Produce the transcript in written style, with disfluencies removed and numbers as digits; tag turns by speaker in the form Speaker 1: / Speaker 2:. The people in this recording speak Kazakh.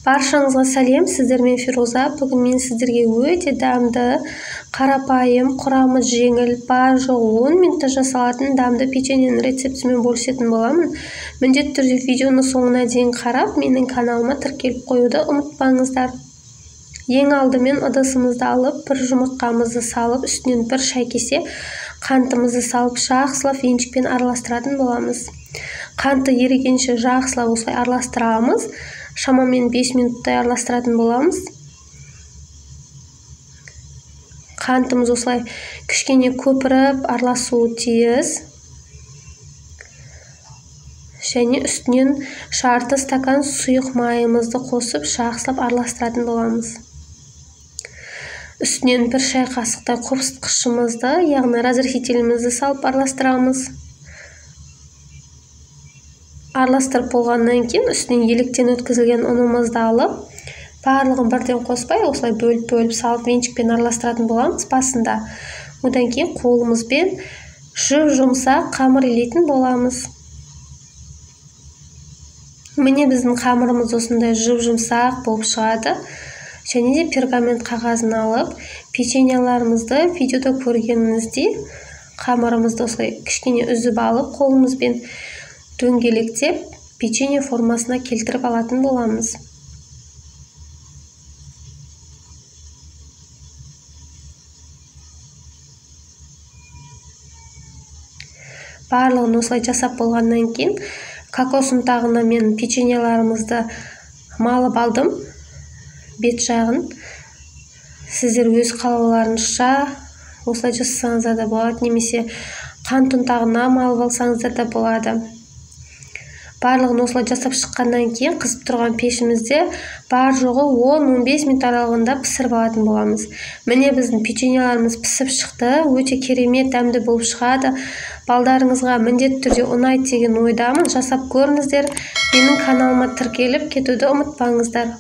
Speaker 1: Баршаңызға сәлем, сіздермен Фируза. Бүгін мен сіздерге өте дәмді, қарапайым, құрамы жеңіл, бар жоғы 10 минутта жасалатын дәмді печеньенің рецептімен бөлісетін боламын. Міндетті түрде видеоны соңына дейін қарап, менің каналыма тіркеліп қоюды ұмытпаңыздар. Ең алдымен ыдысымызды алып, бір жұмыртқамызды салып, үстінен бір шай кесе қантымызды салып, жақсылап венчикпен араластыратын боламыз. Қанты ерігенше жақсылап осылай араластырамыз. Шамамен 5 минуттай араластыратын боламыз. Қантымыз осылай кішкене көпіріп араласуы тиіс. Және үстінен жарты стакан сұйық майымызды қосып, жақсылап араластыратын боламыз. Үстінен бір шай қасықтай қопсытқышымызды, яғни разрыхителімізді салып араластырамыз. Араластырып болғаннан кейін үстінен електен өткізілген ұнымызды алып, барлығын бірден қоспай, осылай бөліп-бөліп салып венчикпен араластыратын боламыз басында. Одан кейін қолымызбен жұп-жұмсақ қамыр илейтін боламыз. Міне біздің қамырымыз осындай жұп-жұмсақ болып шығады. Және де пергамент қағазын алып, печеньеларымызды видеода көргеніңіздей қамырымызды осылай кішкене үзіп алып, қолымызбен дөңгелектеп печенье формасына келтіріп алатын боламыз. Барлығын осылай жасап болғаннан кейін кокос ұнтағына мен печеньеларымызды малып алдым. Бет жағын сіздер өз қалауларыңызша осылай жасасаңыздар да болады, немесе қант ұнтағына малып алсаңыздар да болады. Барлығын осылай жасап шыққаннан кейін қызып тұрған пешімізде бар жоғы 10-15 минут аралығында пісіріп алатын боламыз. Міне біздің печеньеларымыз пісіп шықты, өте керемет дәмді болып шығады. Балдарыңызға міндетті түрде ұнайды деген ойдамын. Жасап көріңіздер. Менің каналыма тіркеліп кетуді ұмытпаңыздар.